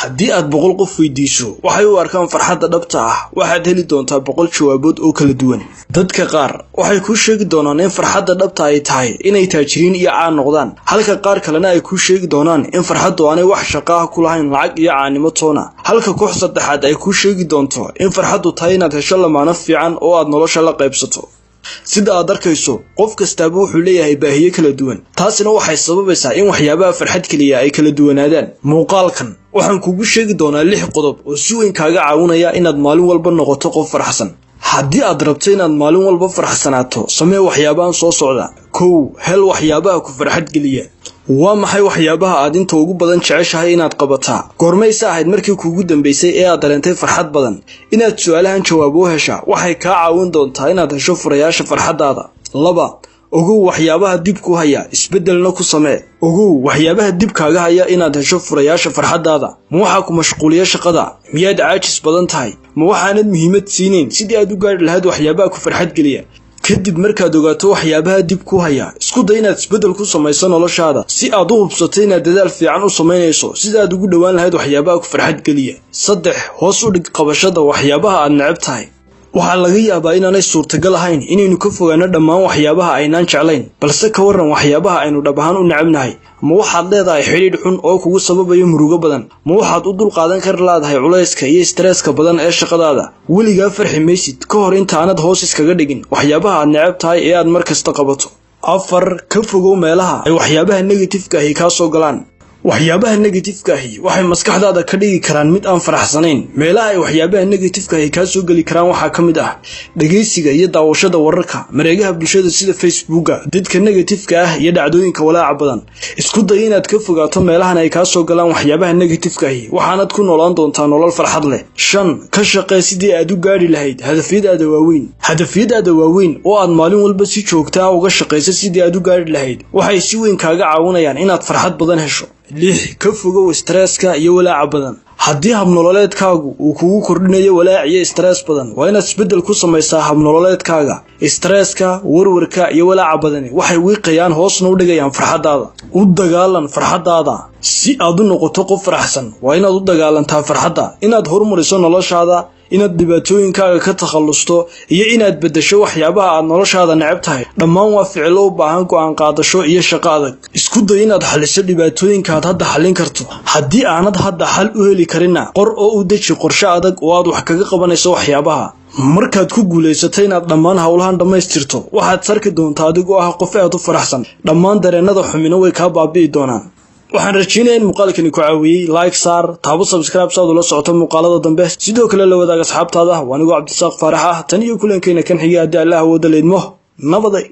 Haddii aad 100 qof weydiiso waxay u arkaan farxadda dhabta ah, waxaad heli doontaa 100 jawaabood oo kala duwan. Dadka qaar waxay kuu sheegi doonaan in farxadda dhabta ay tahay inay taajiriin iyo caan noqdaan, halka qaar kalena ay kuu sheegi doonaan in farxaddu aanay wax shaqo ah ku lahayn lacag iyo caanimo toona, halka koox saddexaad ay kuu sheegi doonto in farxaddu tahay inaad hesho lamaano fiican oo aad nolosha la qaybsato. Sida aad arkayso, qof kastaaba wuxuu leeyahay baahiyo kala duwan, taasina waxay sababaysaa in waxyaabaha farxad keliya ay kala duwanaadaan. Muuqaalkan waxaan kugu sheegi doonaa 6 qodob oo si weyn kaaga caawinaya inaad maalin walba noqoto qof faraxsan. Haddii aad rabto inaad maalin walba faraxsanaato, samee waxyaabahan soo socda. 1, hel waxyaabaha ku farxad geliya. Waa maxay waxyaabaha aad inta ugu badan jeceshahay inaad qabataa? Goormayse ahayd markii kuugu dambeysay ee aad dareentay farxad badan? Inaad su'aalahan jawaab u heshaa waxay kaa caawin doontaa inaad hesho furayaasha farxaddaada. 2, ogow waxyaabaha dib ku haya, isbeddelna ku samee. Ogow waxyaabaha dib kaaga haya inaad hesho furayaasha farxaddaada. Ma waxaa ku mashquuliya shaqada? Miyaad caajis badan tahay? Ma waxaanad muhiimad siinayn sidii aad u gaadhi lahayd waxyaabaha ku farxad geliya? Kadib markaad ogaato waxyaabaha dib ku haya, isku day inaad isbeddel ku samayso noloshaada si aad u hubsato inaad dadaal fiican u samaynayso sida aad ugu dhowaan lahayd waxyaabaha ku farxad geliya. 3, hoos u dhig qabashada waxyaabaha aad neceb tahay. Waxaa laga yaabaa inaanay suurtagal ahayn inaynu ka fogaano dhammaan waxyaabaha aynaan jeclayn, balse ka warran waxyaabaha aynu dhab ahaan u necabnahay? Ma waxaad leedahay xidhiidh xun oo kugu sababayo murugo badan? Ma waxaad u dulqaadan kar laadahay culayska iyo stresska badan ee shaqadaada? Weligaa farxi maysid ka hor intaanad hoos iskaga dhigin waxyaabaha aad necab tahay ee aad mar kasta qabato. 4, ka fogow meelaha ay waxyaabaha negativeka ahi kaa soo galaan. Waxyaabaha negativeka ahi waxay maskaxdaada ka dhigi karaan mid aan faraxsanayn. Meelaha ay waxyaabaha negativeka ahi kaa soo geli karaan waxaa ka mid ah dhegaysiga iyo daawashada wararka, mareegaha bulshada sida Facebooka, dadka negativeka ah iyo dhacdooyinka walaaca badan. Isku day inaad ka fogaato meelahan ay kaa soo galaan waxyaabaha negativeka ahi, waxaanad ku noolaan doontaa nolol farxad leh. 5, ka shaqee sidii aad u gaadhi lahayd hadafyadaada waaweyn. Hadafyadaada waaweyn oo aad maalin walba si joogta ah uga shaqayso sidii aad u gaadhi lahayd waxay si weyn kaaga caawinayaan inaad farxad badan hesho. 6, ka fogow stresska iyo walaaca badan. Haddii habnololeedkaagu uu kugu kordhinayo walaac iyo stress badan, waa inaad isbeddel ku samaysaa habnololeedkaaga. Stresska, warwarka iyo walaaca badani waxay wiiqayaan, hoosna u dhigayaan farxaddaada. U dagaalan farxaddaada. Si aad u noqoto qof faraxsan, waa inaad u dagaalantaa farxadda, inaad horumariso noloshaada, inaad dhibaatooyinkaaga ka takhallusto iyo inaad beddesho waxyaabaha aad noloshaada necab tahay. Dhammaan waa ficilo u baahan go'aan qaadasho iyo shaqo adag. Isku day inaad xalliso dhibaatooyinka aad hadda xallin karto. Haddii aanad hadda xal u heli karinna, qor oo u deji qorshe adag oo aad wax kaga qabanayso waxyaabaha. Markaad ku guulaysato inaad dhammaan howlahan dhammaystirto, waxaad sarki doontaa adigoo ah qof aad u faraxsan. Dhammaan dareennada xumina way kaa baabi'i doonaan. Waxaan rajeynaya in muuqaalkani ku caawiyey. Like saar, taabo subscribe si aad ula socoto muuqaalada dambe, sidoo kale la wadaag asxaabtaada. Waa anigoo Cabdisaaq Faarax ah. Tan iyo kulankeena kan xiga, haddii Allah awooda leydmo, nabaday.